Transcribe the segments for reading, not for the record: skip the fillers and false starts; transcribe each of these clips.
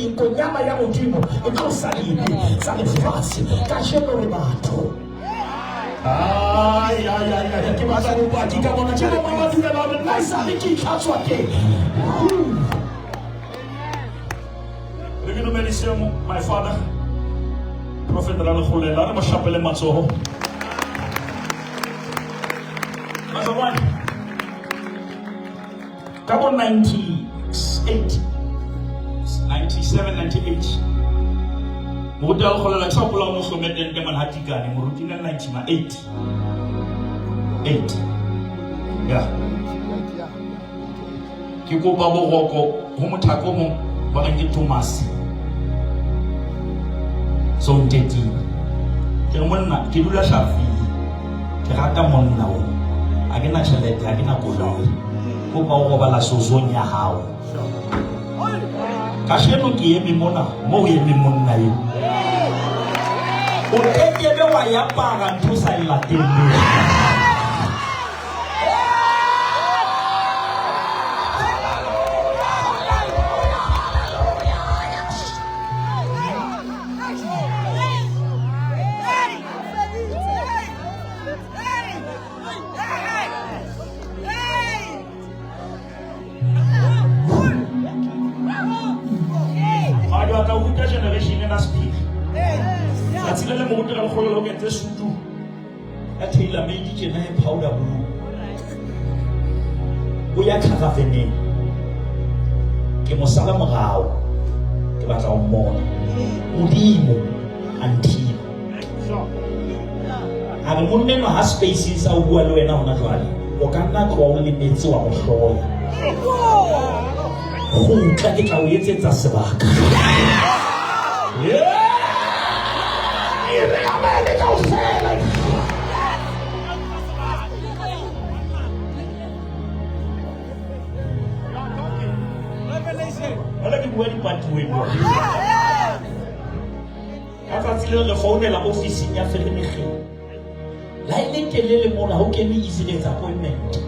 ding konyama ya modimo e tlosa dibe tsa lefatshe kajeno re batho. Ai, ai, ai, ai, ke batla bopaki ka bona ke bo ba dumela hore nna esale ke itlhatswa ke. Re ke dumedise my father Prophet Ralekgolela, re mo hlapele matsoho. Bazalwane, ka bo 98 97 98 moruti a lekgolela ke sa gopola mo hlome tente man ha tikane moruti ne 98 8 ya ke kopa boroko ho mothako o mong ba reng ke Thomas so ntetile ke re monna ke dula Sharpeville ke rata monna o ha ke na tjhelete ha ke na koloi kopa o robala sozong ya hao kasheno ke eme mona mo o eme monna eo o kekebe wa e apara ntho o sa e latelleng. Madi a tla ruta generation ena sephiri. Tsatsi le le moruti Ralekgolo le o kentse sutu ya tailor made tjena e powder blue. O ya caravaneng. Ke mo sala morao. Ke batla ho mmona. Modimo a nthiba. A re monna enwa ha space sa o bua le wena hona jwale. O ka nna tloha o lemetse wa mo hloya. Kgutla ke tla o etsetsa sebaka. Yeah! E re amene kaofela. Jwale ke bua dipatuwe bua. Ka tsatsi leo re founela ofising ya Vereeniging. Line e telele mona ho kene easy re etsa appointment.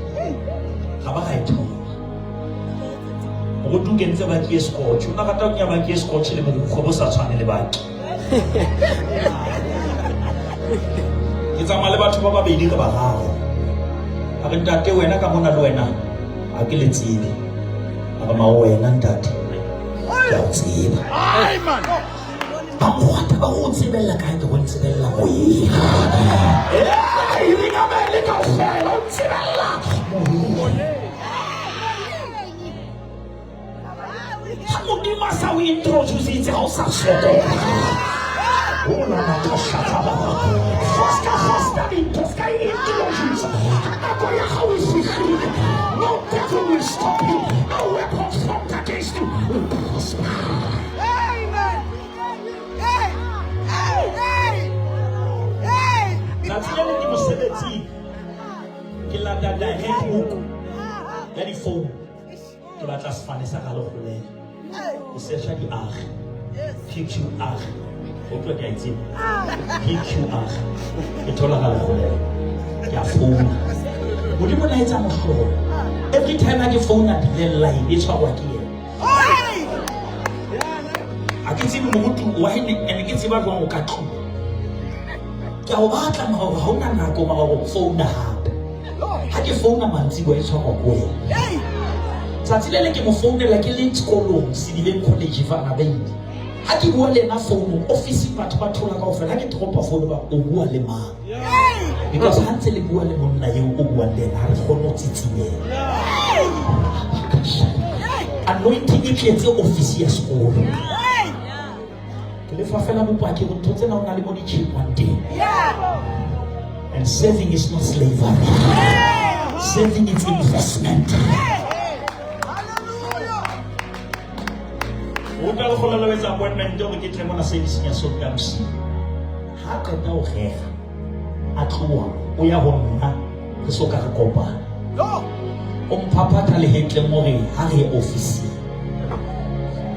Ga ba ga e thola. Moruti o kentse baki e scotch. O na rata ho kenya baki e scotch le borukgwe bo sa tshwane le baki. Ke tsamaya le batho ba babedi re bararo. A re ntate wena ka mona le wena ha ke le tsebe. A re ma wena ntate ke a o tseba. Ba mokgwatha ba go tsebella kae ke go ntsebella moyeng. Ee, re ngamele kaofela o ntsebella moyeng. Ha Modimo a sa o introducitse ha o sa sokola. O la matosha tsa ba. Fosta fosta dintho ska e introduce. Ha nako ya hao e fihlile. No devil will stop you. No weapon formed against you will prosper. Tsatsi le leng ke mosebetsing ke lata direct book ya difounu ke batla sefane sa Ralekgolela o searcha di-R PQR o utlwa ke a e tseba PQR ke thola Ralekgolela ke a founa modimo na etsa mohlolo every time ha ke founa di-landline e tshwarwa ke yena ha ke tsebe moruti wa ene ke tseba jwang o ka tlung ke a o batla mara ha ona nako mara go founa hape ha ke founa mantsiboa e tshwarwa ko wena tsatsi le le ke mo founela ke le sekolong sedibeng college fa Mabedi ha ke bua le ena founong officing batho ba thola kaofela ha ke dropa founu ba o bua le mang because ha ntse le bua le monna eo o buang le ena ha re kgone ho tsitsinyela anointing e tletse office ya sekolo ke lefa fela bopaki go ntho tsena o na le mo di chipwang teng and saving is not slavery saving is investment. O tla le kgolelo etsa appointment hore ke tle mona servicing ya Sontaha bosiu. Ha qeta ho rera a tloha o ya ho nna re so ka re kopana o mphaphatha lehetleng hore ha re ye ofising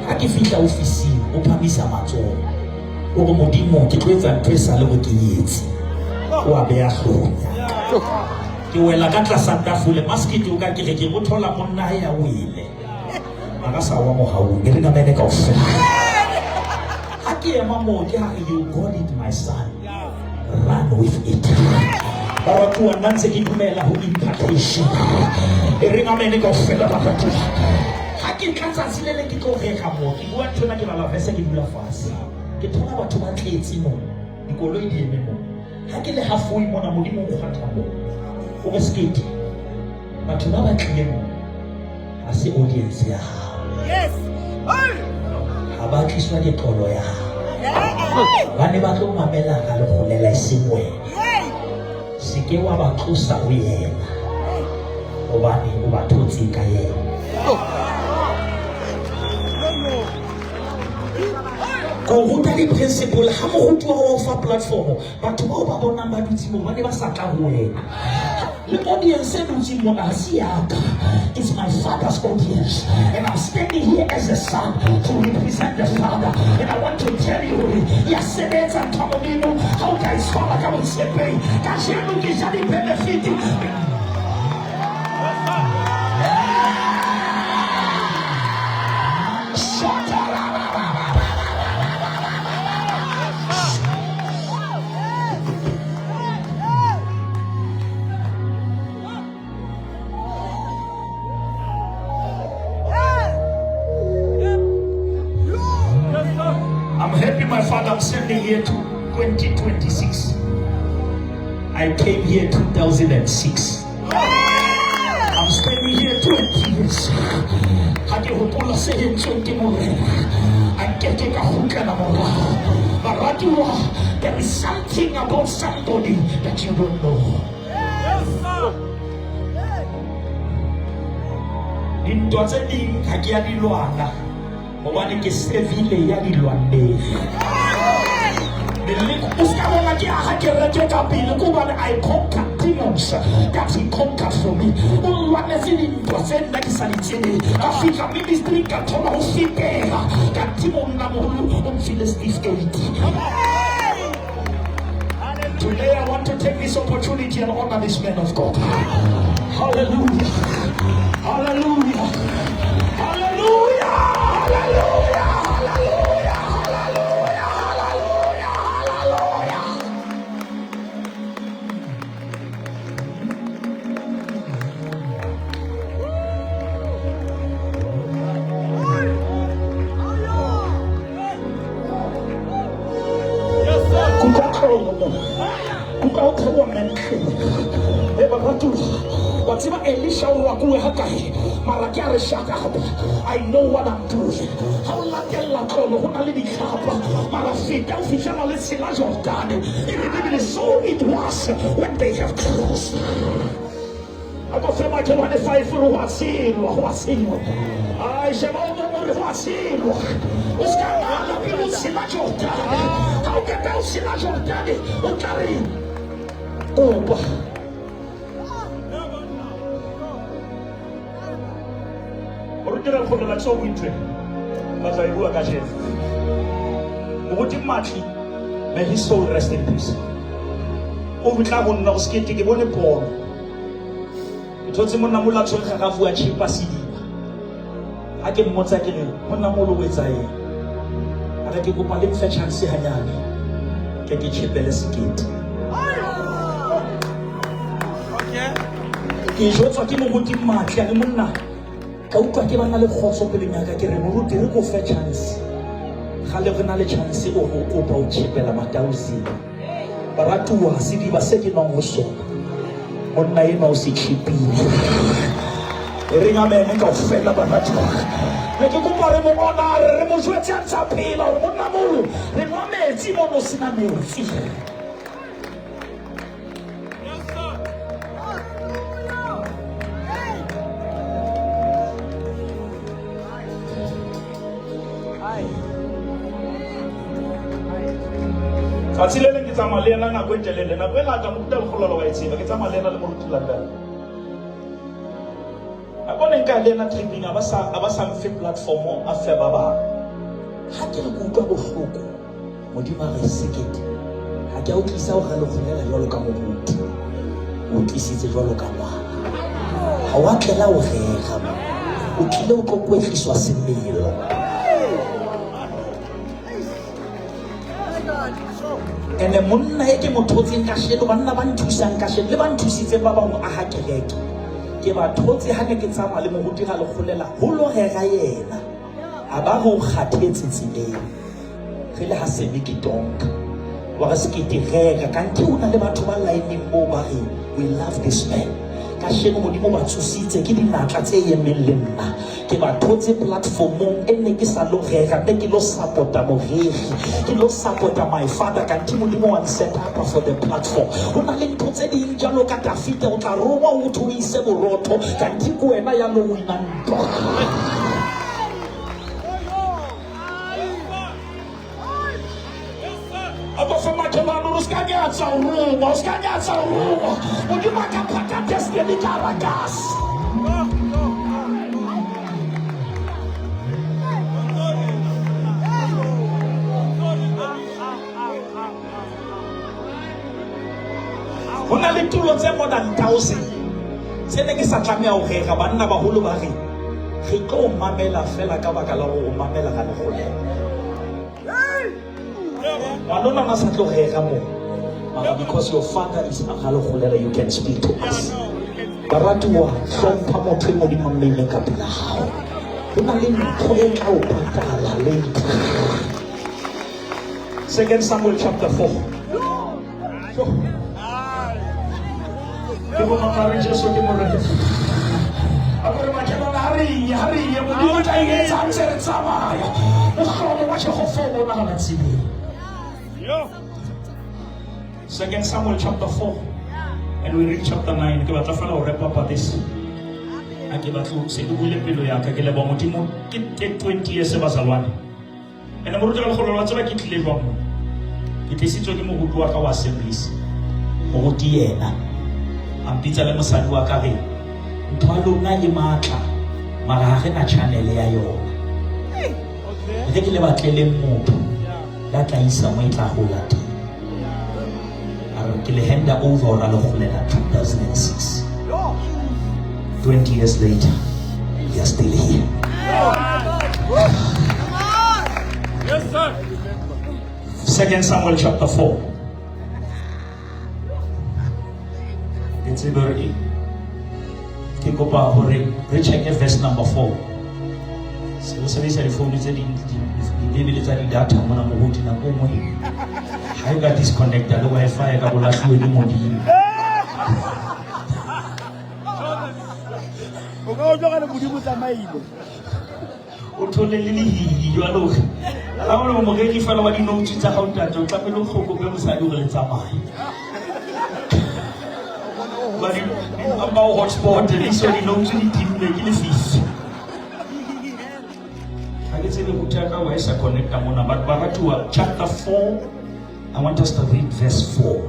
ha ke fihla ofising o phamisa matsoho o re modimo ke tlo etsa ntho e sa le hore ke e etse o a beya hloohong ya ka ke wela ka tlasa tafole maskete o ka kerekeng o thola monna hae a wele a ka sa wa mohaung e re namene kaofela. ema moo ke ha re you got it my son run with it baratuwa nna ntse ke dumela ho impartation e reng amene kaofela baratuwa ha ke tla tsatsi le le ke tlo rega moo ke bua nthwena ke bala verse ke dula fatshe ke thola batho ba tletse moo dikoloi di eme moo ha ke le halfway mona modimo o nkgwatha moo o re sekete batho ba ba tlileng moo ha se audience ya hao Yes. ha ba tliswa ke tlolo ya hao ba ne ba tlo mamela ka lekgolela e seng wena se ke wa ba tlosa ho yena hobane o ba thotse ka yena ko ruta di-principle ha moruti wa wa o fa platform batho bao ba bonang ba dutse moo ba ne ba sa tla ho wena le audience e dutseng mona ha se yaka it's my father's audience and i'm standing here as a son to represent the father and i want to tell you hore ya sebetsa ntho ya modimo ha o ka e tshwara ka botshepehi kajeno ke ja di-benefit. I'm happy, my father. I'm sending here to 2026. I came here 2006. I'm standing here 20 years. Ha ke hopola se entsweng ke Morena. A nkeke ka kgutlela morao. Baratuwa, there is something about somebody that you don't know. Dintwa tse ding ha ke ya di lwana hobane ke servile ya di lwanneng. O ska bona ke aha kereke ka pele ke hobane I conquered demons that he conquered for me. O lwanetse dintwa tse nna ke sa di tsebeng. Ka fihla ministry ka thola ho fetela. Kanti monnamoholo o mfile certificate. Today I want to take this opportunity and honor this man of God. Hallelujah. Hallelujah. Hallelujah. Hallelujah. Hallelujah. Hallelujah. Hallelujah. Hallelujah. Kuka tlolo mo. Kuka o theoha mantle. E baratuwa. Wa tseba Elisha o rakuwe hakae? Mara ke a re shut up. I know what I'm doing. Ha o latella tlolo ho na le ditlhapa. Mara feta o fihlela le tshela Jordan. E re Bibele, so it was when they have crossed. A ko fe makhelwane five re ho a tshelwa, ho a tshelwa. Ai, sheba o mong o re ho a tshelwa. O ska nahana pele o tshela Jordan. Ha o qeta ho tshela Jordan, o tla re kopa. Moruti re kgolola ke so bue ntho ena. Batla e bua kajeno. Moruti Matli, may his soul rest in peace. O tla ho nna o sekete ke bone pono. Ke thotse monna moholo a tshwere kgarafu a tjhepa sediba. Ha ke mmotsa ke re monna moholo o etsa eng? A re ke kopa le mfe chance hanyane ke ke tjhepele sekete. Ke jwetswa ke moruti Matli a re monna ka utlwa ke bana le kgotso pelong ya ka ke re moruti re ko fe chance. Kgale re na le chance o go kopa o tjhepela matausing. Baratuwa sediba se ke nwang ho sona. Monna enwa o se tjhepile. E reng amene kaofela baratuwa. Ne ke kopa re mo honore, re mo jwetse a ntsa phela hore monna moholo re nwa metsi mono sena metsi. Tsatsi le leng ke tsamaya le yena nako e telele, nako e ngata moruti a lekgololo wa e tseba, ke tsamaya le yena le moruti London. Nako ne nka le yena tripping a ba sa mfe platform a fe ba bang. Ha ke re ke utlwa bohloko, Modimo a re sekete. Ha ke a o tlisa ho ralekgolela jwalo ka moruti. O tlisitse jwalo ka ngwana. Ha wa tlela ho rera mo. O tlile o tlo kwetliswa semelo. Ene monna e ke mo thotseng kasheno, banna ba nthusang kasheno le ba nthusitseng ba bangwe aha kereke, ke ba thotse ha ne ke tsamaya le moruti ga lekgolela ho lo rera yena, a ba re o kgathetse tseleng, re le ha sebe ke tonka wa re se ke ke reka kanthe ho na le batho ba lineng moo ba re we love this man. Kasheno Modimo ba tsositse ke dinatla tse emeng le nna, ke ba thotse platformong e ne ke sa lo rera, ne ke lo support-a moreri, ke lo support-a my father, kanthe Modimo wa set up for the platform. Ho na le ntho tse ding jwalo ka Dafita, o tla rongwa o thwe o ise borotho, kanthe ke wena ya lo wina ntwa. A ko fe makhelwane hore o ska nyatsa ho rongwa, o ska nyatsa ho rongwa. Modimo a ka phaka destiny ka hara kasi. Ho na le tulo tse more than 1000 tse ne ke sa tlameha ho rera. Banna baholo ba re re tlo mamela fela ka baka la hore o mamela ka lekgolela. Ngwanona na sa tlo rera mo, mara because your father is Ralekgolela, you can speak to us. Baratuwa, hlompha motho e Modimo a mmeileng ka pela hao. Ho na le ntho e tla o patala later. Second Samuel chapter 4. Ke bo mapare Jesu ke morena. A ko re makhelwane ha re ye, ha re ye, Modimo o tla e etsa ha ntse re tsamaya. Mohlolo wa Jehova o bonahala tseleng. Second Samuel chapter 4 and we read chapter 9. Ke batla fela ho wrap up this. A ke batlo se ke buile pelo ya ka, ke leboha Modimo ke 20 years bazalwane. Ene moruti ka lekgolo la tseba ke tlile jwang mo? Ke tlisitswe ke moruti wa ka wa Assemblies. Moruti yena a mpitsa le mosadi wa ka re ntho ya lona e matla mara ha re na channel ya yona. Re ke le batleleng motho ya tla isa mo e tla hola teng. A re ke le handa over ra lekgolela 2006. 20 years later, we are still here. Yes, sir. Second Samuel chapter 4. Ke tsebe hore eng. Ke kopa hore re check verse number 4. Se re sebedisa difounu tse ding dibebele tsa di-data mona moruti nako e nngwe ha e ka disconnecta le Wi-Fi ka bolahluwe ke Modimo. O ka utlwa ka le Modimo tsamaile. O thole le lehihi jwalo. Ha o le moreki fela wa di-notes tsa hao ntate, o tlamehile o hlokope mosadi hore le tsamaye. Ba di ba o hotspot le so di-notes di timme ke lefifi. Ha ke tsebe ho ka wa e sa connecta mona, but baratuwa chapter 4, I want us to read verse 4.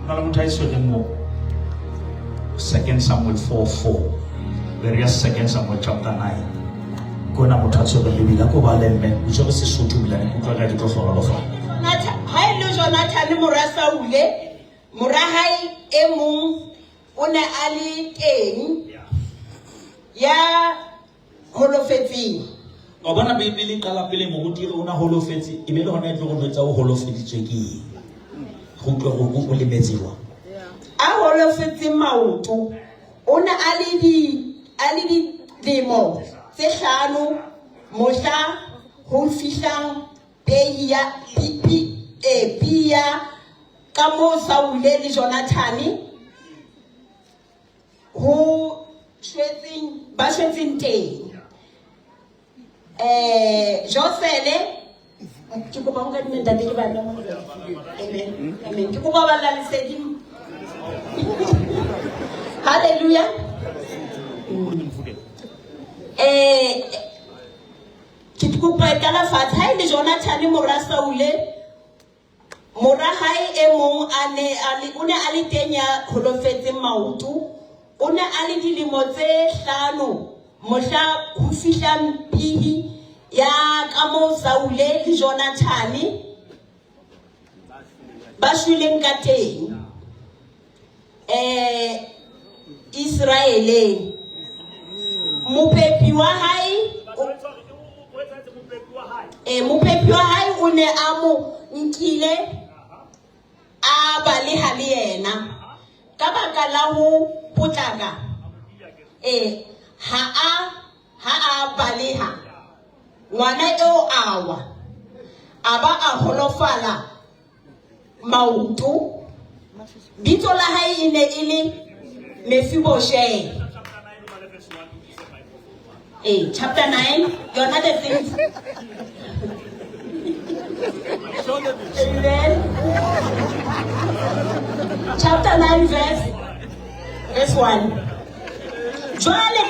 Na le motho a e tshwereng moo. Second Samuel 4 4. Various Second Samuel chapter 9. Kona motho a tshwereng Bibele a ko bale mme o tshwere Sesotho ebile ke utlwa ka ke tlo hlohonolofala. Ha e le Jonathane mora Saule, mora hae e mong o ne a le teng ya holofetseng. Wa bona Bibele e qala pele moruti re o na holofetse, e be le hona e tlo go jwetsa o holofeditswe ke eng. Go utlwe gore o lemetse jwang. A holofetseng maoto, o ne a le di a le dilemo tse hlano mohla ho fihlang pei ya pi, pi, pi ya ka moo Saule le Jonathane ho shwetseng ba shwetseng teng. Josele ke kopa ho kadime ntate ke bala. Amen. Amen. Ke kopa bala lesedi. Hallelujah. Ke kopa e qala fatshe. Ha e le Jonathane mora Saule, mora hae e mong a ne a le, o ne a le teng ya holofetseng maoto. O ne a le dilemo tse hlano mohla ho fihlang pihi ya ka moo Saule le Jonathane ba shweleng ka teng Israeleng. Mopepi wa hae E, mophepi wa hae o ne a mo nkile a baleha le yena ka baka la ho potlaka. E, ha a baleha ngwana eo a wa, a ba a holofala maoto. Bitso la hae e ne e le Mefiboshe. Chapter 9, yona the things. Amen. Chapter 9 verse 1. Jwale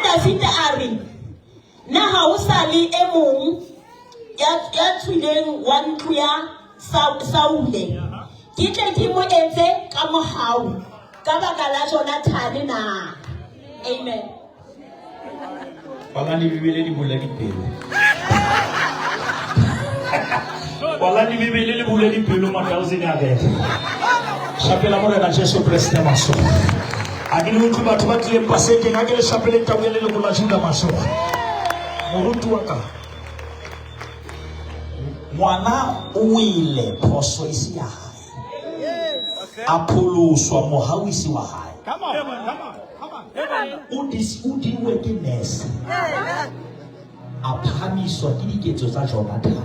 Dafita a re, na ha o sa le e mong ya tswileng wa ntlo ya Saule, ke tle ke mo etse ka mohau ka baka la Jonathane na? Amen. Balani Bibele di bula dipelo. Balani Bibele le bula dipelo matlaoseng a gagwe. Shapela Morena Jesu Kriste masogo. A ke le utlwe batho ba tlileng pasekeng, a ke le shapele tau ya leloko la Juda masogo. Moruti wa ka, ngwana o wele phoso e se ya hae, a pholoswa mohau e se wa hae. O diwe ke nurse, a phahamiswa ke diketso tsa Jonathan.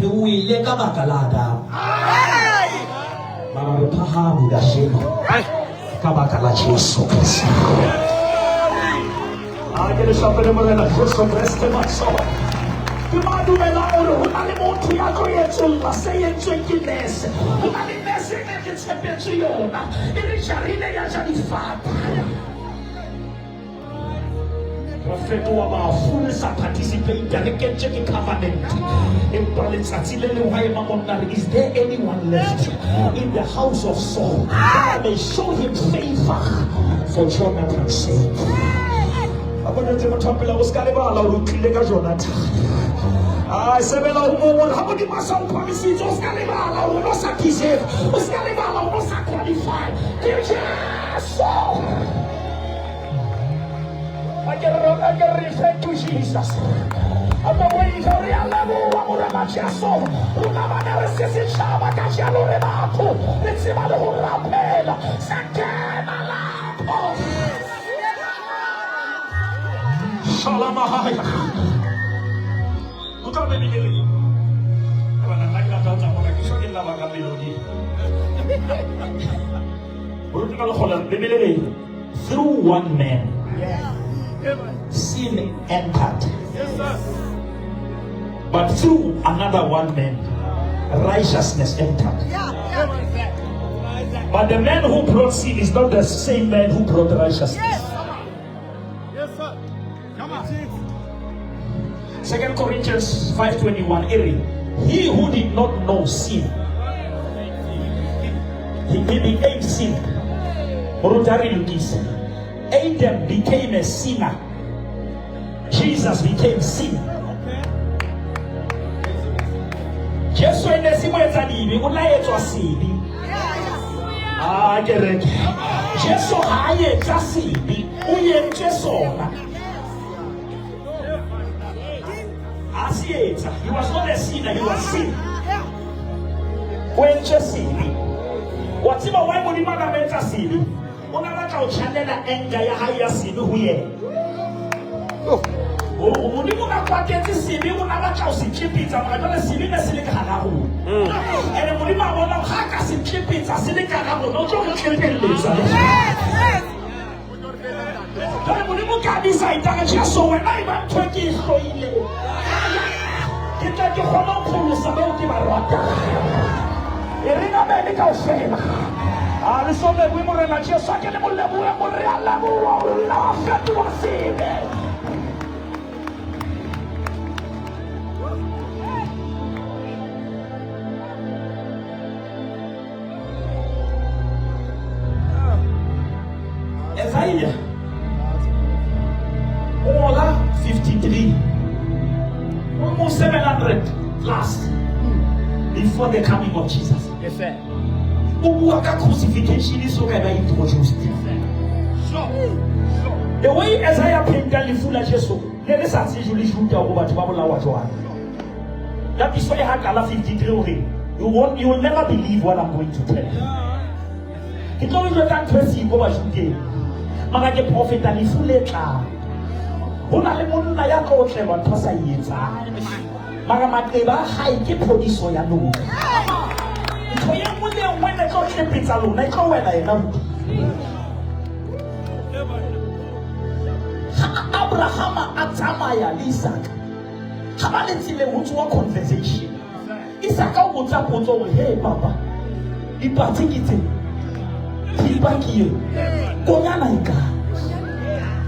Re wele ka baka la Adama, mara re phahame kajeno ka baka la Jesu Kriste. A ke le shapele Morena Jesu Kriste matsoho. Ke ba dumelang hore ho na le motho ya tlo etsolla se entsweng ke nurse. Ho na le nurse e ne re tshepetse yona, e re jarile ya ja difata. Re fetoha bafu re sa participate, re kentswe ke covenant. Empa letsatsi le leng ha ema monna re, is there anyone left in the house of Saul that I may show him favor for Jonathan's sake? A bonetse motho wa pele, o ska lebala hore o tlile ka Jonathan. A sebela ho mong hore ha Modimo a sa o phahamisitse, o ska lebala hore o sa deserve, o ska lebala hore o sa qualify. Ke Jesu. A ke re thank you Jesus. A mo boifa re a leboha Morena Jesu. Rona bana re se setjhaba ka jalo re batho, re tseba le ho rapela. Sa kena lapho. Shalom ahaya. Utlwa Bibele. Bana nna ke rata ho tla mona, ke sho ke lla baka melodi. Moruti ka lekgola, Bibele e re, through one man sin entered. Yes, sir. But through another one man, righteousness entered. But the man who brought sin is not the same man who brought righteousness. Yes, sir. Come on. 2 Corinthians 5:21, he who did not know sin, he became sin. Adam became a sinner. Jesus became sin. Jesu ene se mo etsa dibe, o la etswa sebe. Ah, kereke. Jesu ha a etsa sebe, o entse sona. A se etsa. He was not a sinner, he was sin. O entse sebe. Wa tseba why Modimo a na etsa sebe? O na batla ho channela anger ya hae ya sebe ho yena. Modimo na kwatetse sebe, o na batla ho se tlepetsa, mara jwale sebe ne se le ka hara rona. Ene Modimo a bona ha ka se tlepetsa se le ka hara rona, o tlo re tlepelletsa. Jwale Modimo ka decide a re, Jesu wena e ba ntho e ke e hloileng. Ke tla ke kgona ho pholosa bao ke ba ratang. E re amen kaofela. A re so lebohe Morena Jesu, a ke le mo lebohe, mo re a leboha hore la wa fetoha sebe. Isaiah o ngola 53, almost 700 plus before the coming of Jesus. Yes, sir. O bua ka crucifixion e so ka e ba introduced. The way Isaiah painta lefu la Jesu ne le sa tsejwe le Juda hore batho ba bolawa jwang. That is why ha qala 53 hore you will never believe what I'm going to tell you. Ke tlo le jwetsa ntho e siko Bajudeng. Mara ke profeta lefu le tlang. Ho na le monna ya tlo tlelwa ntho a sa e etsang. Mara maqeba a hae ke phodiso ya lona. Ntho e nngwe le e nngwe ne tlo tlepetsa lona e tlo wela yena hodimo. Ha Abrahama a tsamaya le Isaka, ha ba le tseleng ho tsoha conversation. Isaka o botsa potso hore, hey papa, dipatsi ke tse, thipa ke eo, konyana e kae?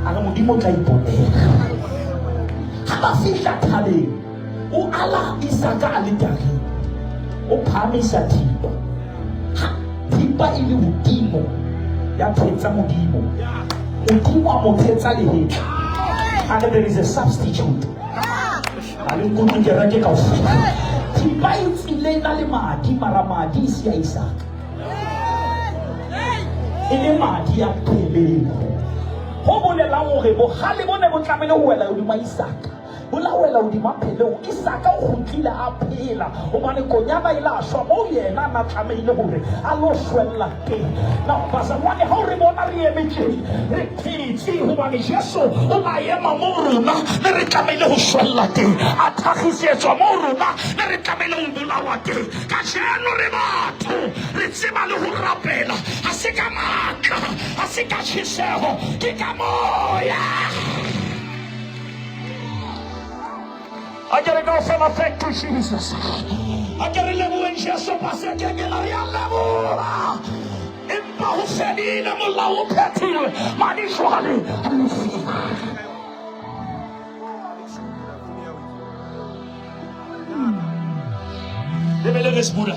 A re Modimo o tla iponela. Ha ba fihla thabeng, o ala Isaka aletareng, o phahamisa thipa. Ha thipa e le hodimo, ya thetsa Modimo. Modimo a mo thetsa lehetla. A re there is a substitute. A le nkutlwe kereke kaofela. Thipa e tswile e na le madi, mara madi e se ya Isaka. E le madi a pheleu. Ho bolelang hore bohale bo ne bo tlamehile ho wela hodima Isaka, bo la wela hodima pheleu. Isaka o kgutlile a phela hobane konyana e la shwa moo yena a na tlamehile hore a lo shwella teng. Now bazalwane, ha o re bona re eme tje, re phetse hobane Jesu o la ema moo rona ne re tlamehile ho shwella teng, a thakgisetswa moo rona ne re tlamehile ho bolawa teng. Kajeno re batho, re tseba le ho rapela, ha se ka matla, ha se ka tjheseho, ke ka moya. A ke re kaofela thank you Jesus. A ke re leboheng Jesu Pasekeng ena, re a leboha. Empa ho fedile, molao o phethilwe, madi jwale a lefile. Lebele re se bula.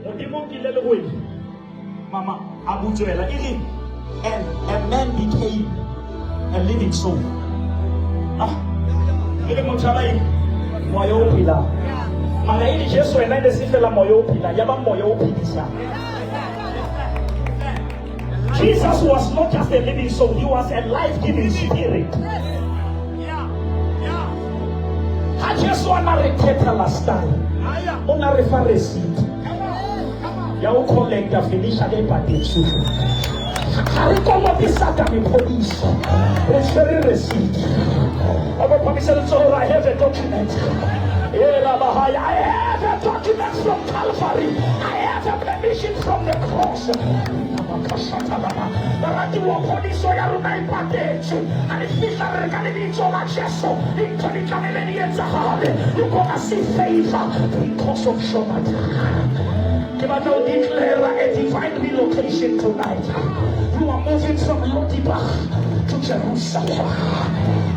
Modimo o kile le go eng? Mama a butswela e re and a man became a living soul. Ah, e re motho a ba eng? Moya o phelang. Mara e le Jesu yena e ne se fela moya o phelang, ya ba moya o phedisang. Jesus was not just a living soul, he was a life-giving spirit. Ha Jesu a na re khetha last time, o na re fa receipt ya ho collecta felicia e patetswe. Ha re kolote Satane phodiso, re tshwere receipt. A ba phamisa letsoho, I have a document. I have a document from Calvary. I have a permission from the cross. Baratuwa, phodiso ya rona e patetswe. Ha re fihla re re ka lebitso la Jesu, dintho di tlamehile di etsahale. You gonna see favor because of Jonathan. Ke batla ho declare a divine relocation tonight. You are moving from Lodiba to Jerusalem.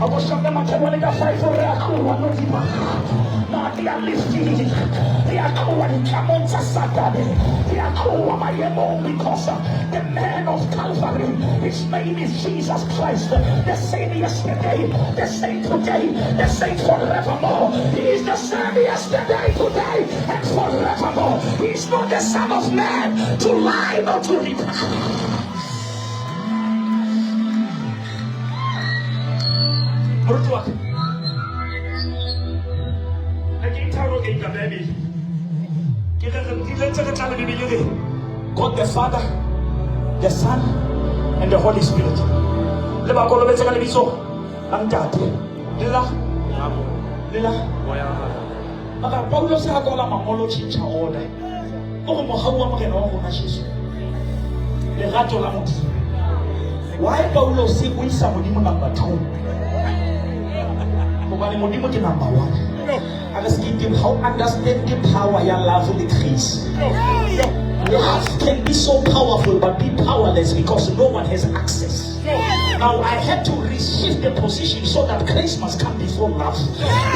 A go shaka makhelwane ka 5 re a tloha Lodiba. Madi a lefile. Re a tloha ditlamong tsa Satane. Re a tloha maemong because the man of Calvary, his name is Jesus Christ, the same yesterday, the same today, the same forevermore. He is the same yesterday, today, and forevermore. He is not the Son of Man to lie nor to repent. Moruti wa ka, ha ke interrogate Bibele, ke re re ntse re tla le Bibele re God the Father, the Son, and the Holy Spirit. Le ba kolobetse ka lebitso la Ntate, le la le la Mara Paulus ha kwala mangolo tjhentjha order. O re mohau wa Morena wa rona Jesu, lerato la Modimo. Why Paulus o isa Modimo number 2? Hobane Modimo ke number 1. A re se ke ha o understand the power ya love le grace. Love can be so powerful but be powerless because no one has access. Now I had to reshift the position so that grace must come before love.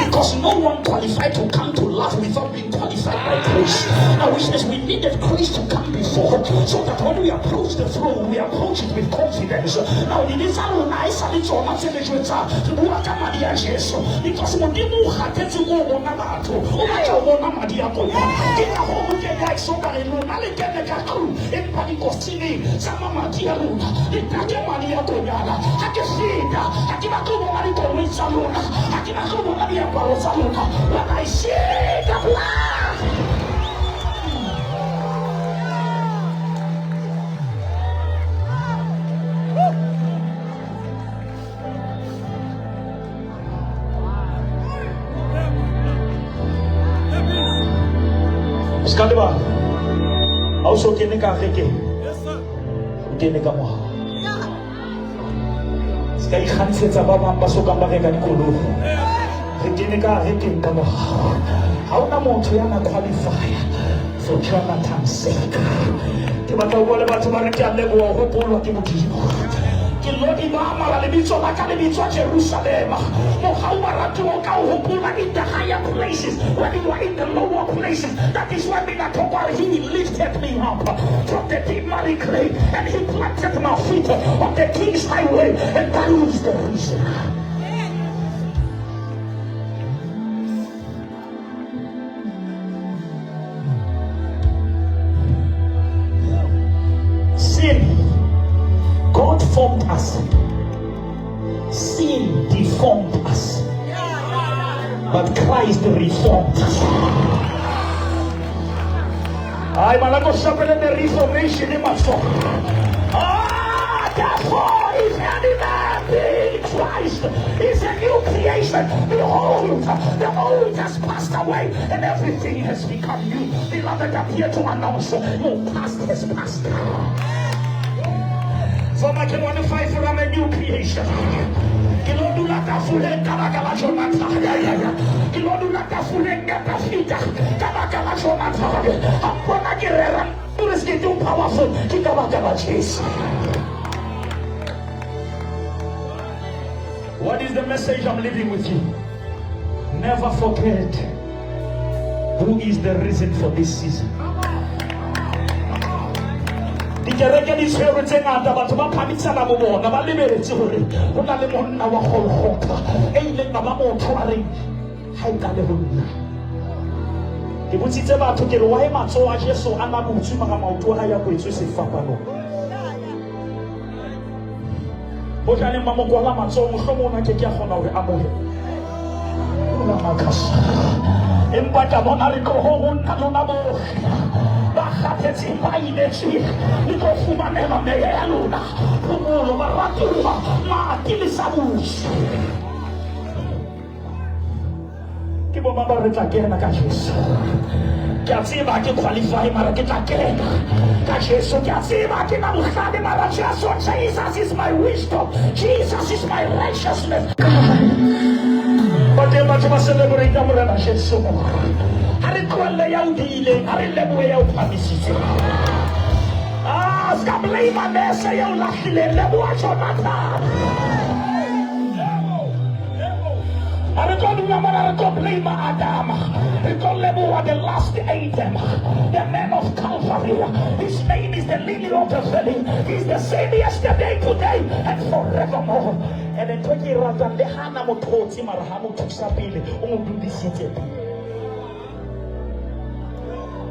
Because no one qualified to come to love without being qualified by grace. Now which means we needed grace to come before so that when we approach the throne, we approach it with confidence. Now dibe tsa rona e sa le tsona tse le jwetsang re bua ka madi a Jesu because Modimo o kgathetse ko o bona batho o batla ho bona madi a konyana ke ka hoo bukeng ya Exoda re lona le kene ka tlung empa dikosineng tsa mamati a lona le take madi a konyana ha ke feta ha ke batle ho bona dikoloi tsa lona ha ke batle ho bona diaparo tsa lona when I see the blood. O ska lebala ha o so kene ka rekeng o kene ka mohau se ka ikgantshetsa ba bang ba sokang ba reka dikoloi re kene ka rekeng ka mohau ha ona motho ya na qualify for Jonathan's sake ke batla ho bua le batho ba re ke a leboha ho hopolwa ke Modimo ke lo di ba mara lebitso la ka le bitswa Jerusalema mohau baratuwa o ka o hopola in the higher places when you are in the lower places that is when Mina Thoko he lifted me up from the deep miry clay and he planted my feet on the king's highway and that is the reason. Sin, God formed us. Sin deformed us. But Christ reformed us. Ay, malako shapele the reformation in my soul. Ah, therefore, if any man be in Christ, is a new creation. Behold, the old has passed away and everything has become new. Beloved, I'm here to announce your past has passed. So I can qualify for I'm a new creation. Ke lo dula tafoleng ka baka la Jonathan. Ke lo dula tafoleng ya Dafita ka baka la Jonathan. Ha mpona ke rera gore se ke powerful ke ka baka la Jesu. What is the message I'm leaving with you? Never forget who is the reason for this season. Dikereke di tshwerwe tse ngata batho ba phamisana bo bona ba lebeletse hore ho na le monna wa Golgotha e ileng a ba motho a reng ha e qale ho nna. Ke botsitse batho ke re why matsoho a Jesu a na butswe mara maoto a hae a kwetswe sefapanong. Hojaneng ba mo kwala matsoho mohlomong o na ke ke a kgona hore a amohele. Ula makasa. Empa ka bona re tloho ho nna lona bohle ba kgathetseng ba imetsweng le tlo fumanela meya ya lona phomolo baratuwa mati le sa buse. Ke bo mang ba re tla kena ka Jesu. Ke a tseba ke qualify mara ke tla kena ka Jesu. Ke a tseba ke na bohlale mara Jesu, Jesus is my wisdom, Jesus is my righteousness. Ba teng batho ba celebrate Morena Jesu. Ha re tlohelle ya o diileng, ha re lebohe ya o phamisitseng. Ah, ska blame nese ya o lahlileng, leboha Jonathan. Ha re tlo dula mona re tlo blame Adam. Re tlo leboha the last Adam, the man of Calvary. His name is the lily of the valley. He's the same yesterday, today, and forevermore. And ntho ke e ratang le hana mothotse mara ha mo thusa pele o mo dudisitse pele.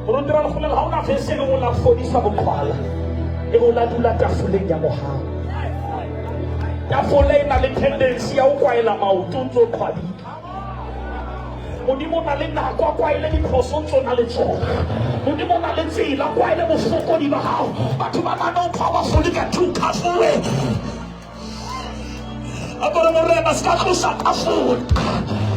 Moruti ra lekgolela ha ona verse e leng o la fodisa boqhwala e be o la dula tafoleng ya mohau. Tafole e na le tendency ya ho kwaela maoto o ntso o qhwadile. Modimo o na le nako a kwaele diphoso ntso na le tsona. Modimo o na le tsela a kwaele bofokodi ba hao. Batho ba bang o powerful ka two tafole. A kore Morena se ka tlosa tafole.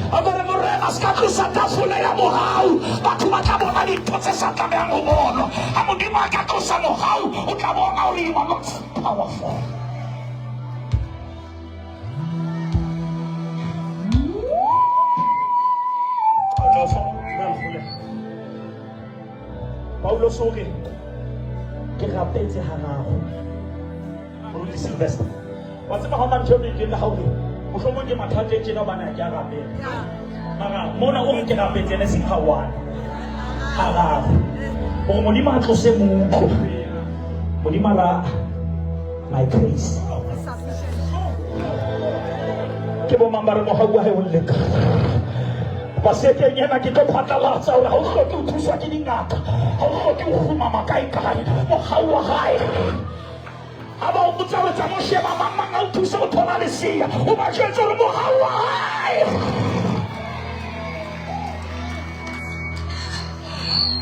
A kore Morena se ka tlosa tafole ya mohau. Batho ba tla bona dintho tse sa tlamehang ho bonwa. Ha Modimo a ka tlosa mohau, o tla bona hore you are not powerful. Paulo o re Ke rapetse hararo. Moruti Sylvester. Wa tseba ha ona ntho e ke ka hore mohlomong ke mathata e tjena hobane ha ke a rapela. Mara mona o re ke rapetse ene seng ha one. Hararo. Hore Modimo a tlose moutlo. Modimo a ra my grace. Ke bo mang ba re mohau wa hae o lekana. Basekeng ena ke tlo phatlalatsa hore ha o hloke ho thuswa ke dingaka, ha o hloke ho kgumama kae kae, mohau wa hae. Ha ba o botsa hore tsa mo sheba mang mang a o thuse ho thola lesea, o ba jwetse hore mohau wa hae.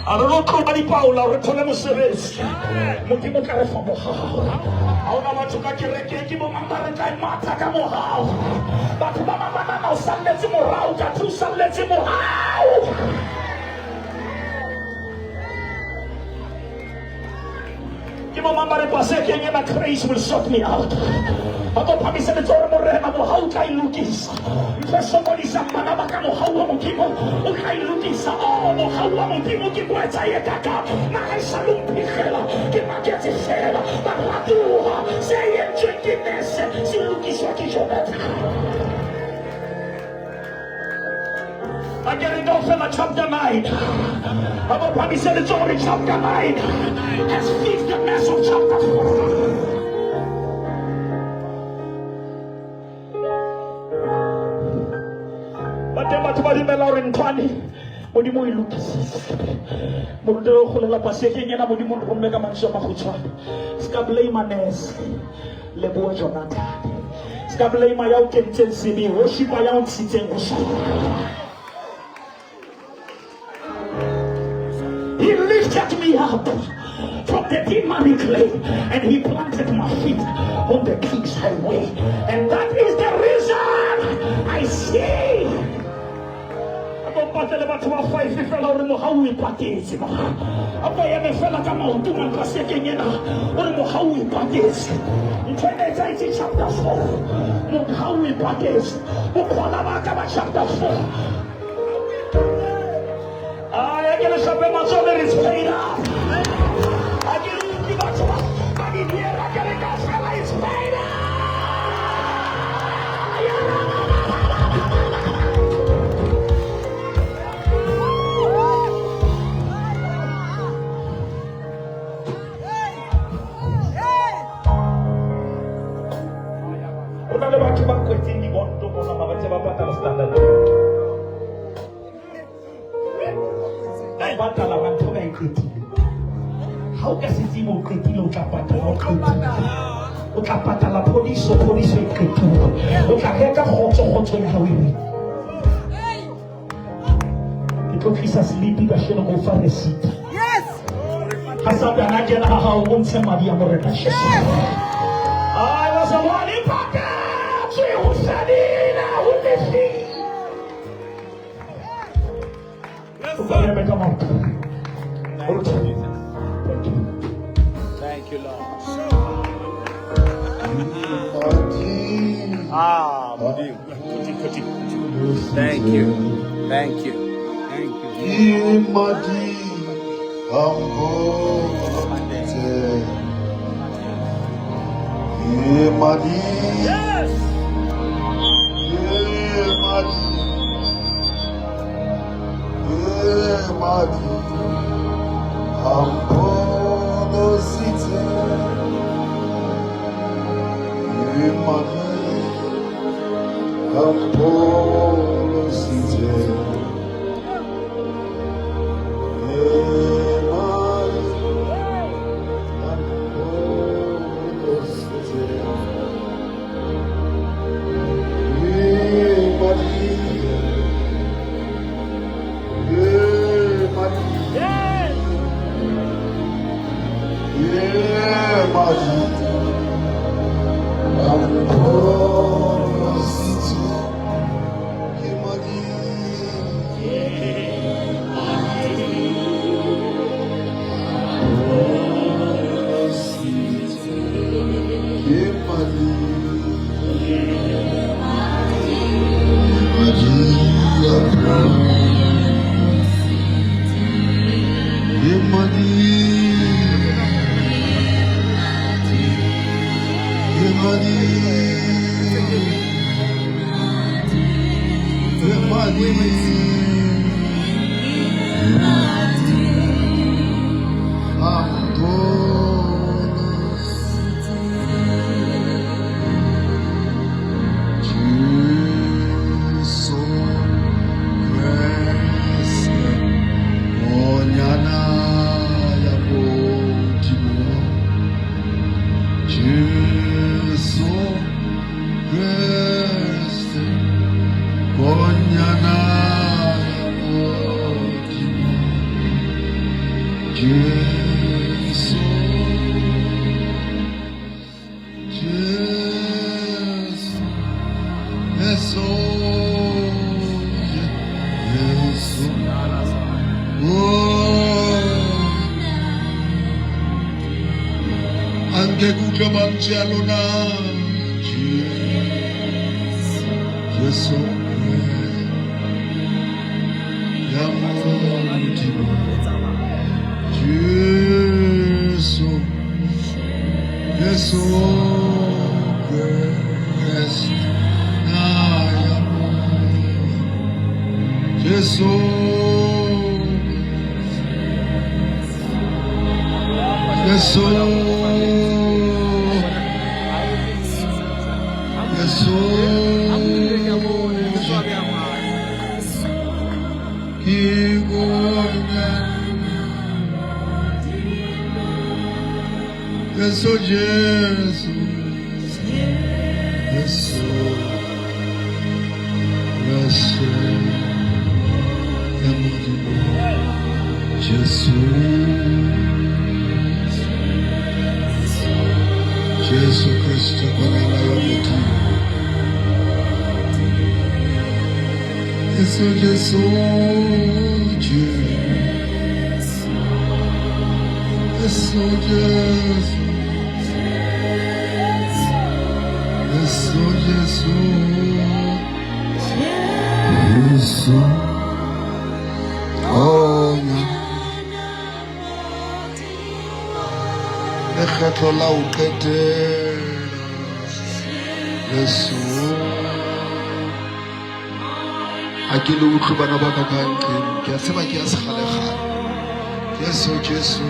A re lo tloba dipaola hore re thole mosebetsi. Modimo o tla re fa mohau. Ha hona batho ka kerekeng ke bo mang ba re tla e matha ka mohau. Batho ba bang ba nahana o salletse morao, kathe o salletse mohau. Ke bo mang ba re pasekeng ena grace will sort me out. Ba tlo phamise letsoho re morena mohau o tla e lokisa. Ntho e sokodisang bana ba ka mohau wa Modimo o tla e lokisa. Oh mohau wa Modimo ke boetsa e kaka. Na ha e sa lo mphihlela ke maketse fela. Baratuwa se entsweng ke nese se lokiswa ke Jonathan. A ke re kaofela chapter 9. Ba ba phamise letsoho re chapter 9 has fixed the mess of chapter 4. Ba teng batho ba dumela hore nthwane Modimo o e lokisitse. Moruti o kgolela pasekeng ena Modimo o romme ka mantswe a makgutshwane. Se ka blame nurse. Leboha Jonathan. Se ka blame ya o kentseng sebeng, worshipa ya o ntshitseng ho sona. He lifted me up from the demonic clay and he planted my feet on the king's highway. And that is the reason I say. A ko mpatlele batho ba five fela hore mohau o ipatetse. A ko eme fela ka maoto mankasekeng ena hore mohau o ipatetse. Ntho ena e etsahetse chapter 4. Mohau o ipatetse. Bokgola ba ka ba chapter 4. Ay, a ke le hlape matsoho le re it's paid up. A ke le utlwe batho ba di diera ke re kaofela it's paid up. Ho na le batho ba kwetseng dibonto mona ba ntse ba patala standard. Ba patala ba ntho ba e qetile. Ha o ka se tsebe o qetile o tla patala o qetile. O tla patala phodiso, phodiso e qetile. O tla reka kgotso, kgotso ya hao e win. Ke tlo tlisa selipi kasheno ko fa receipt. Yes. Ha Satana a kena ha hao o ntshe madi a Morena Jesu. Ai, bazalwane, ipakatse ho fedile, ho lefile. O ka eme ka maoto. Thank you. Thank you, Lord. Ah, Modimo. Thank you. Thank you. Thank you. Madi ambote. Madi. Yes. Madi. Madi. Ambolositse. Madi. Ambolositse. Madi. Ambolositse. Madi. Madi. Yes. Yeah. Madi, le madi, Jesu Kreste, Konyana ya Modimo. Jesu Kreste, Konyana ya Modimo. Jesu, Jesu, Jesu, Jesu. Oh. Anke ke utlwe mantswe a lona. Jesu ya Modimo. Jesu, Jesu Kreste, na ya Modimo. Jesu, Jesu, Jesu, ke konyana. Jesu, Jesu, Jesu, Jesu, ya Modimo. Jesu, Jesu Kriste, konyana ya Modimo. Jesu, Jesu, Jesu, Jesu, Jesu, Jesu, Jesu, Jesu, Konyana. Lekgetlo la ho qetela. Jesu. Ha ke le utlwe bana ba ka ka nqeng, ke a tseba ke ya sekgalekgale. Jesu, Jesu.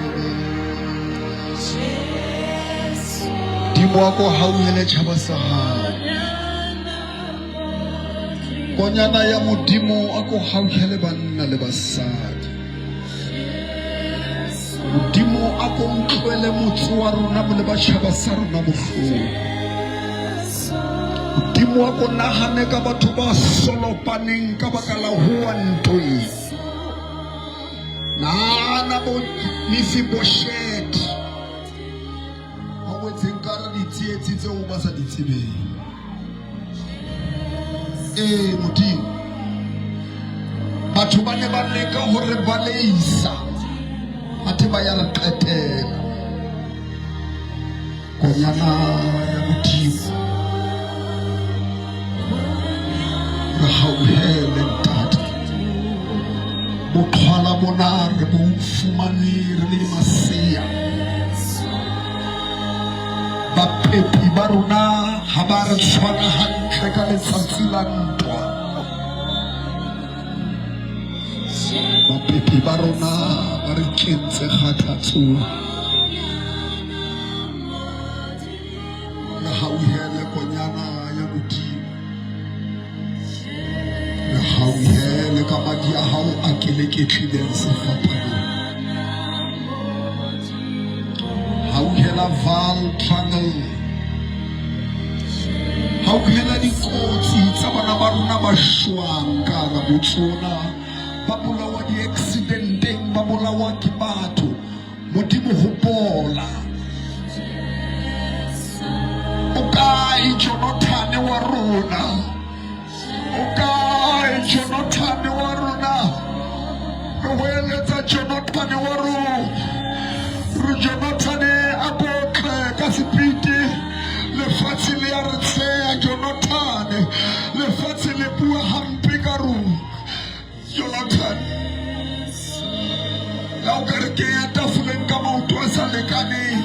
Dimo wa ko hauhele tjhaba sa hao. Konyana ya Modimo a ko hauhele banna le basadi. Modimo a ko utlwele motse wa rona le batjhaba sa rona bohloko. Modimo a ko nahane ka batho ba solopaneng ka baka la ho wa ntweng. Nahana bo Mephibosheth ba wetseng ka hara ditsietsi tseo ba sa di tsebeng. Ee Modimo, batho ba ne ba leka ho re baleisa, athe ba ya re qetela. Konyana ya Modimo, re hauhele Ntate. Boqhwala bona re bo fumane re le masea. Bapepi ba rona ha ba re tshwara hantle ka letsatsi la ntwa. Bapepi ba rona ba re kentse kgathatsong. Re hauhele konyana ya Modimo. Re hauhele ka madi a hao a keleketlileng sefapanong. Hauhela Vaal Triangle. Hauhela dikotsi tsa bana ba rona ba shwang ka hara motse ona, ba bolawa di-accidenteng, ba bolawa ke batho. Modimo hopola. O kae Jonathan wa rona? O kae Jonathan wa rona? Re hoeletsa Jonathan wa rona. Re Jonathan a ko tle ka sepiti. Lefatshe le ya re tsheya Jonathan. Lefatshe le bua hampe ka rona. Jonathan. La o ka re kenya tafoleng ka maoto a sa lekaneng.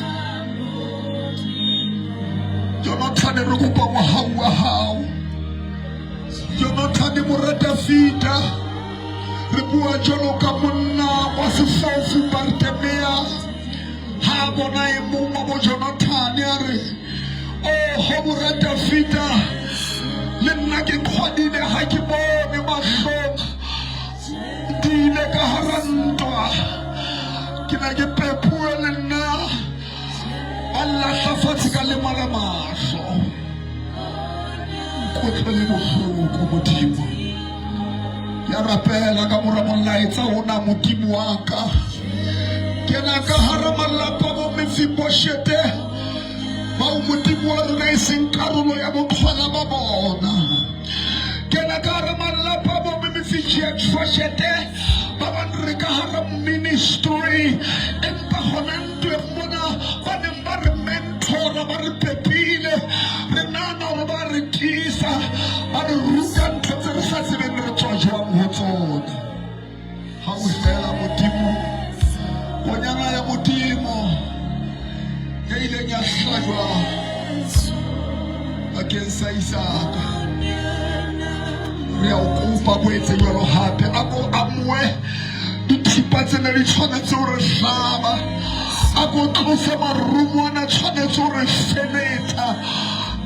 Jonathane re kopa mohau wa hao. Jonathane mora Dafida, re bua jwalo ka monna wa sefofu Bartemea ha a bona e mong wa bo Jonathane a re, Oho mora Dafida, le nna ke qhwadile ha ke bone mahlong, ke ile ka hara ntwa, ke ne ke pepuwe le nna, ba nlahla fatshe ka lemala mahlo. Nkutlwele bohloko Modimo. Ke a rapela ka mora molaetsa ona Modimo wa ka. Kena ka hara malapa bo Mefiboshete bao Modimo wa rona e seng karolo ya boqhwala ba bona. Kena ka hara malapa bo Mefiboshete ba bang re ka hara ministry empa hona ntweng mona ba neng ba re mentora ba re pepile re nahana hore ba re tiisa ba re ruta ntho tse re sa tsebeng re tswa jwang ho tsona. Ha o fela Modimo, konyana ya Modimo e ileng ya hlajwa bakeng sa Isaka, re a o kopa bo etse jwalo hape. A ko amoe dithipa tse ne di tshwanetse ho re hlaba, a ko tlose marumo ana tshwanetse ho re feletsa,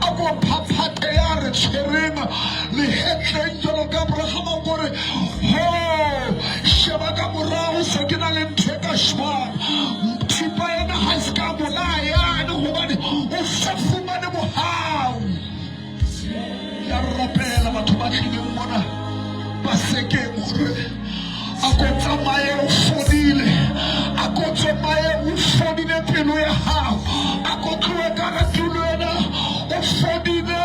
a ko phaphathe ya re tshwereng lehetleng jwalo ka Abrahama kore ho sheba ka morao se ke na le ntho e ka shwang thipa ena ha se ka bolaya yane hobane o sa fumane mohau. Ke a rapela batho ba tlileng mona ba sekeng hore a ko tsamaye o fodile, a ko tsamaye o fodile pelo ya hao, a ko tlohe ka hara tulo ena o fodile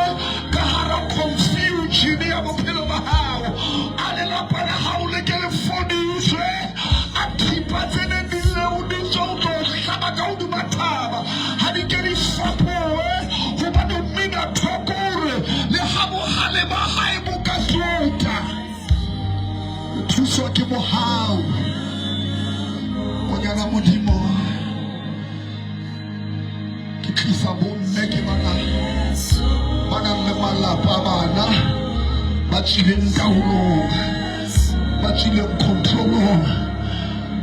ka hara confusion ya bophelo ba hao. A lelapa la hao le ke le fodiswe, a thipa tse neng di leoditswe ho tlo hlaba ka hodima thaba ha di ke di fapohe, hobane o mmina thoko hore le ha bohale ba hae bo ka sotha. O thuswa ke mohau, konyana Modimo. Ke tlisa bomme ke bana ba nang le malapa a bana ba tswileng taolong, ba tswileng controlong.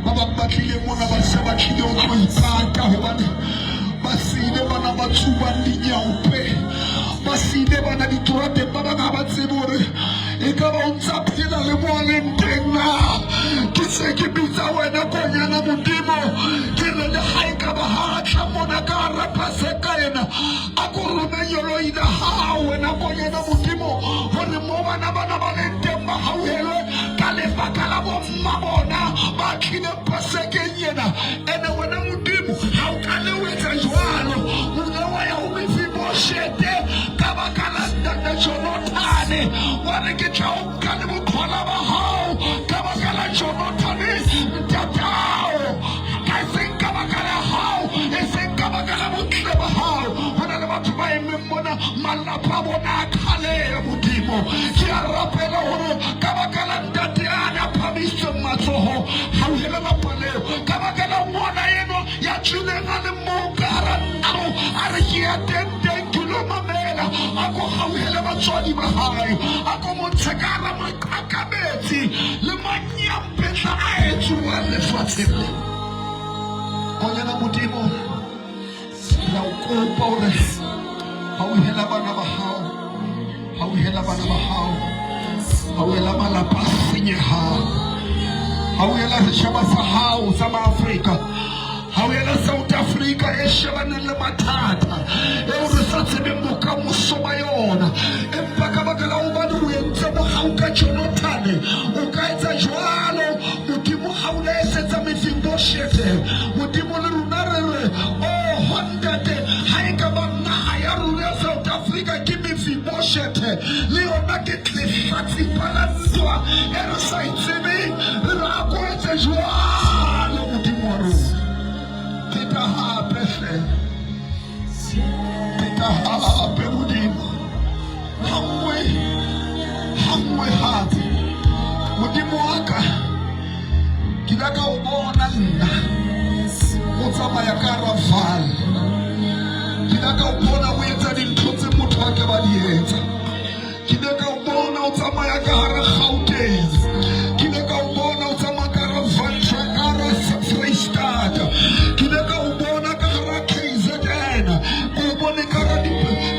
Ba bang ba tlile mona ba se ba tlile ho tlo ipata hobane ba siile bana ba tsubang dinyaope, ba siile bana ditorateng. Ba bang ha ba tsebe hore e ka ba o ntsa phela le mo a leng teng na. Ke se ke bitsa wena konyana Modimo, ke re le ha e ka ba ha tla mona ka hara Paseka ena, a ko rome nyoloi la hao wena konyana Modimo, hore mo bana bana ba leng teng ba hauhelwe ka lebaka la bomma bona ba tlileng Pasekeng ena. Ene wena Modimo ha o ka le o etsa jwalo, o ile wa ya ho Mefiboshete ka baka la ntate Jonathane, wa re ke tla o nka le boqhwala ba hao ka baka la Jonathane ntatao, ka seng ka baka la hao, e seng ka baka la botle ba hao. Ho na le batho ba emeng mona malapa a bona a kgaleya Modimo. Ke a rapela hore ka baka la ntate a na phamisitseng matsoho hauhele lapa leo, ka baka la ngwana enwa ya tswileng a le mong ka hara ntlo a re ke ya teng teng ke lo mamela, a ko hauhele batswadi ba hae, a ko montshe ka hara maqakabetsi le manyampetla a etsuwang lefatsheng le. Konyana Modimo, re a o kopa hore hauhela bana ba hao, hauhela bana ba hao, hauhela malapa a senyehang, hauhela setjhaba sa hao sa Maafrika, hauhela South Africa e shebaneng le mathata eo re sa tsebeng bokamoso ba yona. Empa ka baka la hobane o entse mohau ka Jonathane, o ka etsa jwalo Modimo ha o etsetsa Mefiboshethe. Modimo le rona re re, oho ntate, ha e ka ba naha ya rona ya South Africa ke Mefiboshethe, le yona ke lehlatsipa la ntwa e re sa e tsebeng, re re a ko etse jwalo Modimo wa rona. Pheta hape hle, pheta hape Modimo, ha nngwe ha nngwe hape Modimo wa ka. Ke ile ka o bona nna o tsamaya ka hara Vaal, ke ile ka o bona o etsa dintho. tsamaya ka hara Gauteng. Ke ile ka o bona o tsamaya ka hara Ventra, ka hara Freistata. Ke ile ka o bona ka hara KZN. Ke o bone ka hara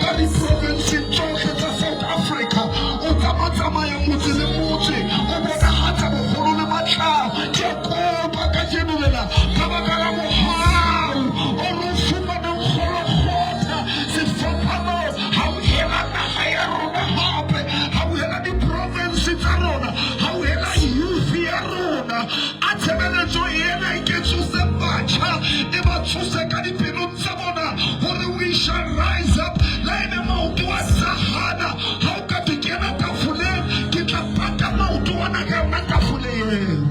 ka diprovinseng tsohle tsa South Africa. O tsama-tsamaya motse le motse, o bonahatsa boholo le matla. Ke a kopa kajeno lena ka baka la mohau o re o fumaneng Golgotha sefapanong, hauhela naha ya rona hape, hauhela diprovinse tsa rona, hauhela youth ya rona. A tshebeletso ena e ke tsose batjha, e ba tsose ka dipelong tsa bona hore we shall rise up. Le ha ebe maoto a sa hana, ha o ka thwe kena tafoleng, ke tla pata maoto ana ka yona tafole eo.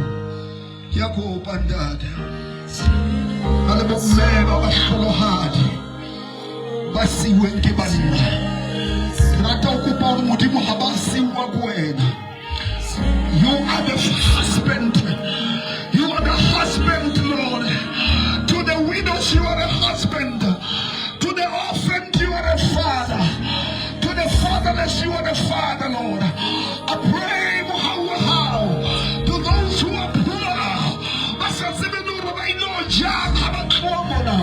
Ke a kopa ntate, ba le bomme ba bahlolohadi ba siuweng ke banna, ke rata ho kopa hore Modimo ha ba siuwa ke wena. You are the husband. You are the husband, Lord. To the widows, you are a husband. To the orphan, you are a father. To the fatherless, you are the father, Lord. I pray mohau wa hao to those who are poor, ba sa tsebe le hore ba ilo jang ha ba tloha mona.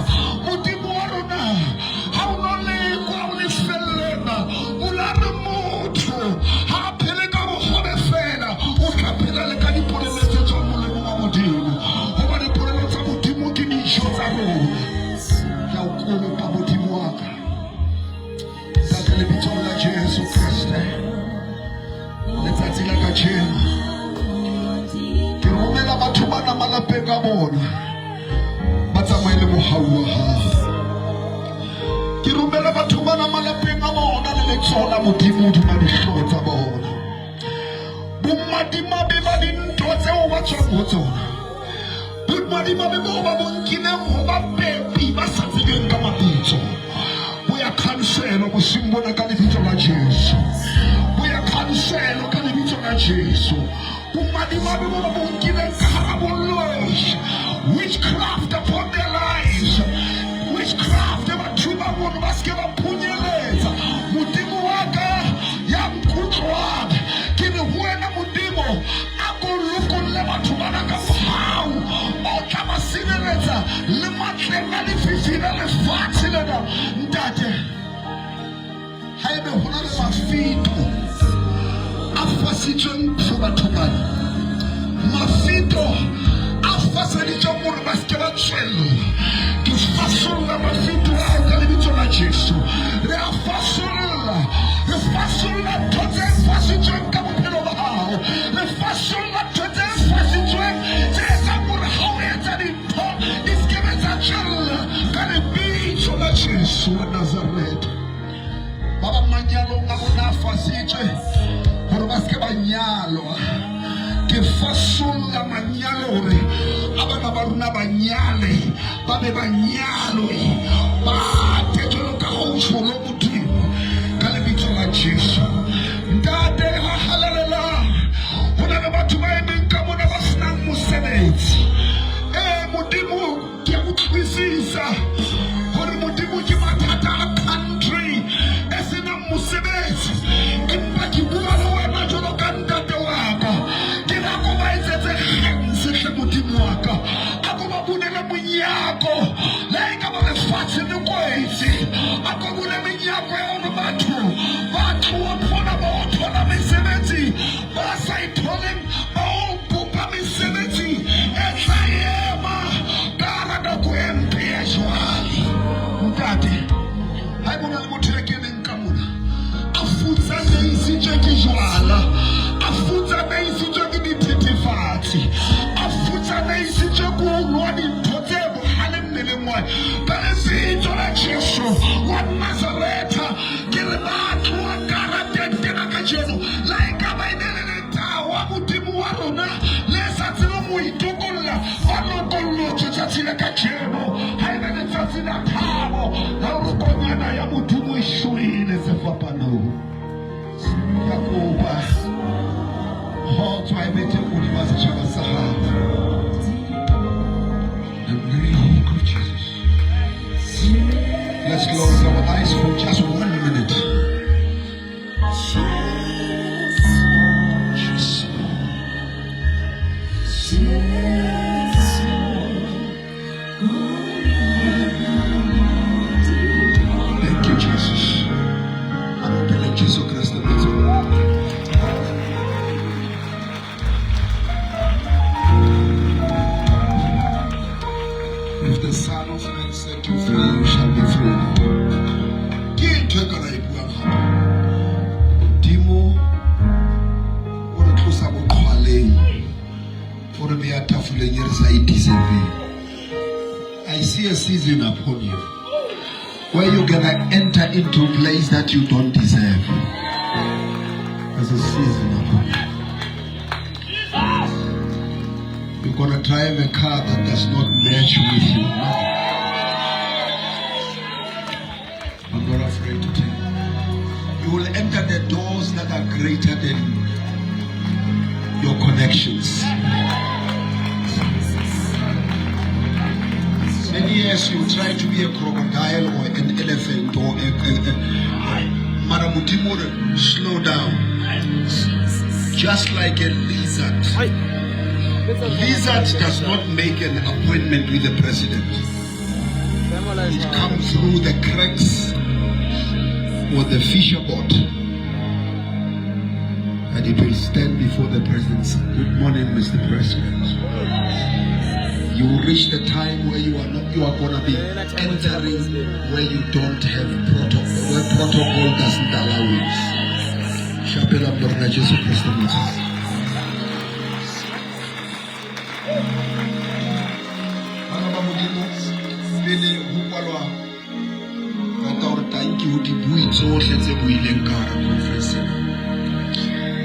Modimo wa rona, ha o no lekwa o lefelleng, o la re motho ha a phele ka bohobe feela, o tla phela le ka dipolelo tse tswang molemong wa Modimo. Hobane polelo tsa Modimo ke dijo tsa rona. Ke a o kopa Modimo wa ka, Ntate, lebitsong la Jesu Kreste, letsatsi la kajeno ke romela batho bana malapeng a bona, ba tsamaye le mohau wa hao. Ke romela batho bana malapeng a bona le letsoho la Modimo hodima dihlooho tsa bona. Bomadimabe ba dintho tseo ba tswang ho tsona, bomadimabe boo ba bo nkileng ho bapepi ba sa tsebeng ka mabitso, bo ya khanselwa bosiung bona ka lebitso la Jesu. Bo ya khanselwa ka lebitso la Jesu. Bomadimabe bo ba bo nkileng ka hara boloi, witchcraft upon their lives, witchcraft e ba thubang hore ba se ke ba phunyeletsa. Modimo wa ka ya nkutlwang, ke re ho wena Modimo, a ko lokolle batho bana ka mohau o tla ba sireletsa le matleng a lefifi la lefatshe lena. Ntate, haebe ho na le mafito a fasitsweng for batho bana, mafito a faseditsweng hore ba se ke ba tswella, ke fasolla mafito ao ka lebitso la Jesu. Re a fasolla, re fasolla ntho tse fasitsweng ka bophelo ba hao, re fasolla ntho tse fasitsweng tse etsang hore ha o etsa dintho di se ke be tsa tswella ka lebitso la Jesu wa Nazaretha. Ba bang manyalong a bona a fasitswe hore ba se ke ba nyalwa. Ke fasolla manyalo hore a bana ba rona ba nyale, ba be ba nyalwe, ba ate jwalo ka ha o tjholo Modimo, ka lebitso la Jesu. Ntate ha halalelang, ho na le batho ba emeng ka mona ba senang mosebetsi. Ee Modimo, ke a utlwisisa hore Modimo ke mathata a country e senang mosebetsi, empa ke bua le wena jwalo ka ntate wa ka. Ke re a ko ba etsetse kgense hle Modimo wa ka, a ko ba bulele monyako le ha e ka ba lefatshe le kwetse, a ko bule menyako ya hore batho ba tloha mona ba o thola mesebetsi, ba sa e tholeng ba o bopa mesebetsi e tla ema ka hara nako e mpe ya jwale. Ntate, ha eba o na le motho ya keneng ka mona a futsaneisitswe ke jwala, a futsaneisitswe ke dithethefatsi, a futsaneisitswe ke ho nwa dintho tse bohale mmeleng wa hae, ka lebitso la Jesu wa Nazaretha, ke re ba tloha ka hara tente ena kajeno, la e ka ba e ne le letawa Modimo wa rona le sa tsebeng ho itokolla, ba lokollotswe tsatsi la kajeno. Ha e be letsatsi la thabo la hore konyana ya Modimo e shwele sefapanong. Ke a kopa kgotso ha e be teng hodima setjhaba sa hao. The name of Jesus. Let's close our eyes for just 1 minute. will be. I see a season upon you where you're gonna enter into a place that you don't deserve. There's a season upon you. You're gonna drive a car that does not match with you. I'm not afraid to tell you. You will enter the doors that are greater than your connections. Many years you try to be a crocodile or an elephant or a Mara Modimo o re, slow down. Just like a lizard. Lizard does not make an appointment with the president. It comes through the cracks or the fisher boat. And it will stand before the president. Good morning, Mr. President. You will reach the time where you are not, you are gonna be entering where you don't have protocol, where protocol doesn't allow you. Shapela Morena Jesu Christ Moses. Bana ba Modimo, pele ho kwalwa, rata hore tanki ho dibui tsohle tse buileng ka hara conference ena.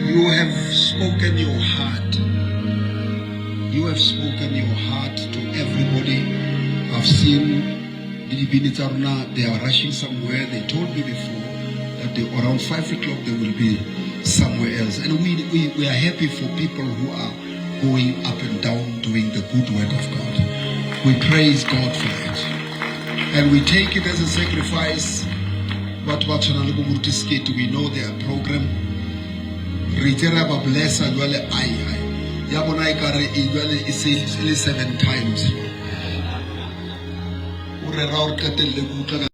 You have spoken your heart. You have spoken your heart to everybody. I've seen the dibini tsa rona, they are rushing somewhere. They told me before that they, around 5 o'clock they will be somewhere else. And we are happy for people who are going up and down doing the good work of God. We praise God for that. And we take it as a sacrifice. Batho ba tshwana le bo Moruti Skate, we know their program. Re itse re a ba blessa jwale, ai ai ya bona e kare e jwale e se e le seven times o rera gore qetelle ke utlwa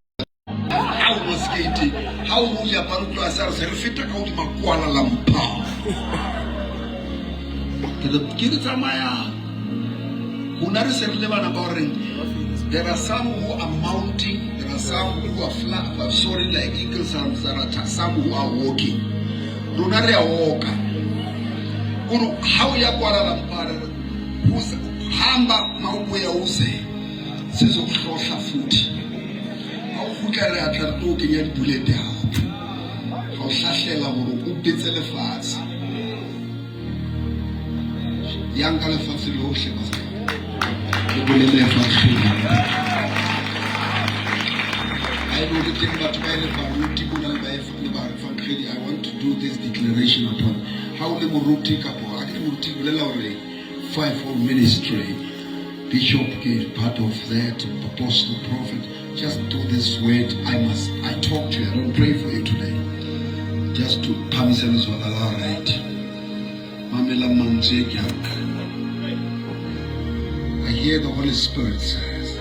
ha o mo skate ha o mo diaparo tloa sa re se re feta ka hodima Kuala Lumpur ke re ke re tsamaya rona re se re le bana ba horeng. There are some who are mounting, there are some who are flat, sorry, like eagles, there are some who are walking. Rona re a walka kore ha o ya Kuala Lumpur hamba mawubuya uze sizokuhlohla futhi ha o kgutla re a tla re tlo kenya dibulete hape ga o hlahlela gore o betse lefatshe yang ka lefatshe lohle le bolele evangeli ha e le hore teng batho ba e le baruti mona le le baevangeli. I want to do this declaration upon ha o le moruti kapo ha ke le moruti bolela hore fivefold ministry, bishop is part of that, apostle, prophet. Just do this word. I talk to you, I don't pray for you today, just to phahamisa letswalo la right. Mamela mantswe ke a. I hear the Holy Spirit says,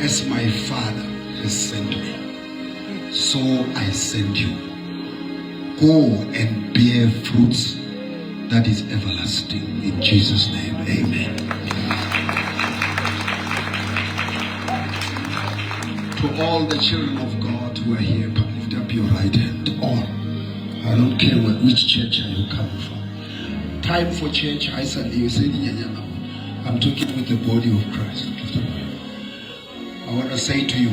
"As my Father has sent me, so I send you. Go and bear fruits that is everlasting." In Jesus' name, amen. To all the children of God who are here, lift up your right hand. All. I don't care which church are you coming from. Time for church, I said, you said, I'm talking with the body of Christ. Lift up your hand. I want to say to you,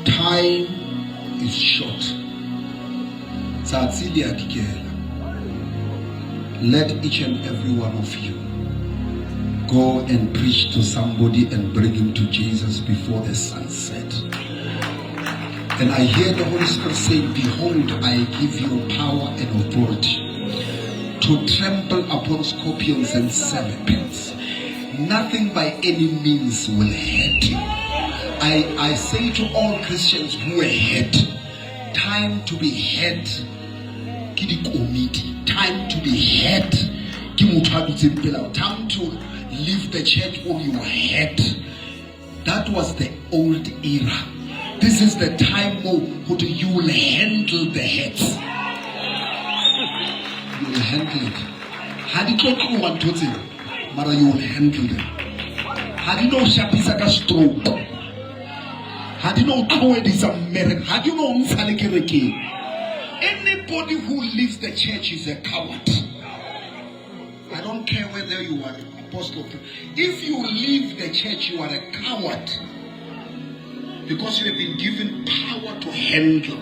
time is short. Tsatsi le a dikela. Let each and every one of you go and preach to somebody and bring him to Jesus before the sunset. And I hear the Holy Spirit saying, "Behold, I give you power and authority to trample upon scorpions and serpents. Nothing by any means will hurt you." I say to all Christians who were hurt, time to be hurt ke dikomiti, time to be hurt ke motho a dutseng pela hao. Time to leave the church or you are hurt, that was the old era. This is the time mo ho you will handle the hurts. You will handle it. Ha di tlo tloha ntho tseo, mara you will handle them. Ha di no shapisa ka stroke, ha di no tlohedisa mmereko, ha di no ntsha le kerekeng. Anybody who leaves the church is a coward. I don't care whether you are apostle. If you leave the church, you are a coward. Because you have been given power to handle.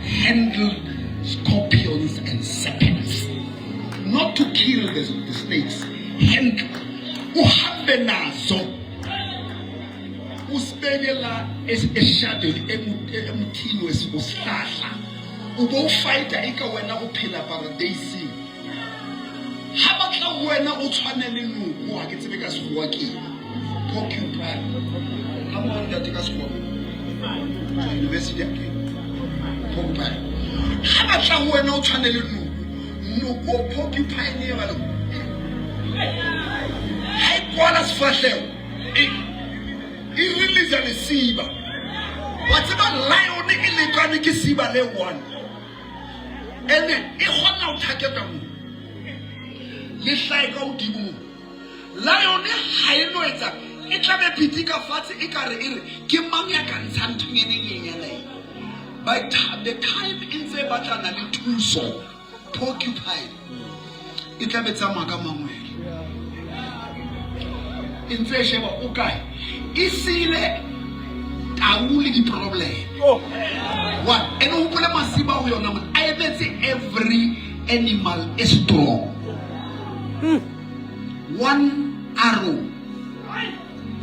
Handle scorpions and serpents. Not to kill the snakes. Handle. Uhambe nazo. Usibeke la eshadweni emthini wesihlahla. O bo fighter eka wena o phela paradising. Ha batla ho wena o tshwane le noko, ha ke tsebe ka sekgowa ke eng. Porcupine. Come on, ntate, ka sekgowa. University ya ke. Porcupine. Ha batla ho wena o tshwane le noko. Noko porcupine e ba le. Ha e kwala sefahleho. E release lesiba. Wa tseba lion e lekane ke siba le one. Ene e kgona ho targeta mo. Le hlahe ka hodimo mo. Lion ha e no etsa e tlabe pitika fatshe e kare e re ke mang ya ka ntshang nthong e nyenyane e. By the time e ntse e batlana le thuso porcupine e tlabe tsamaya ka mangwele e ntse e sheba o kae e siile tau le di-problem one ene o hopole masiba ho yona mone a emetse every animal e strong. One arrow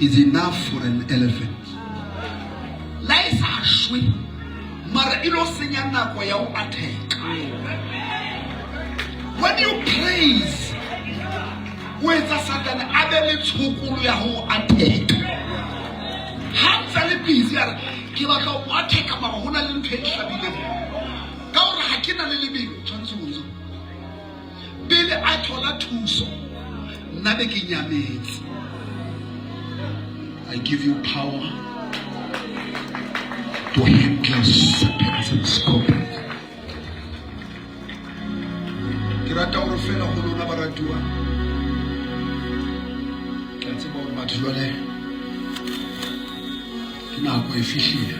is enough for an elephant. La e sa shwe mara e lo senya nako ya ho attack. When you praise, o etsa Satane a be le tshokolo ya ho attack. Ha ntse le busy a re ke batla ho attack mara ho na le ntho e hlabileng ka hore ha ke na le lebelo tshwanetse ho ntso pele a thola thuso nna be ke nyametse. I give you power to handle serpents and scorpions. Ke rata hore fela ho lona baratuwa ke a tseba hore batho jwale ke nako e fihlile.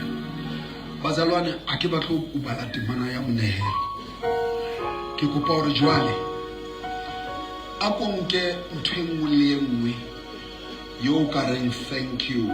Bazalwane, ha ke batle ho bala temana ya monehelo. Ke kopa hore jwale a ko nke ntho e nngwe le e nngwe yo o ka reng thank you.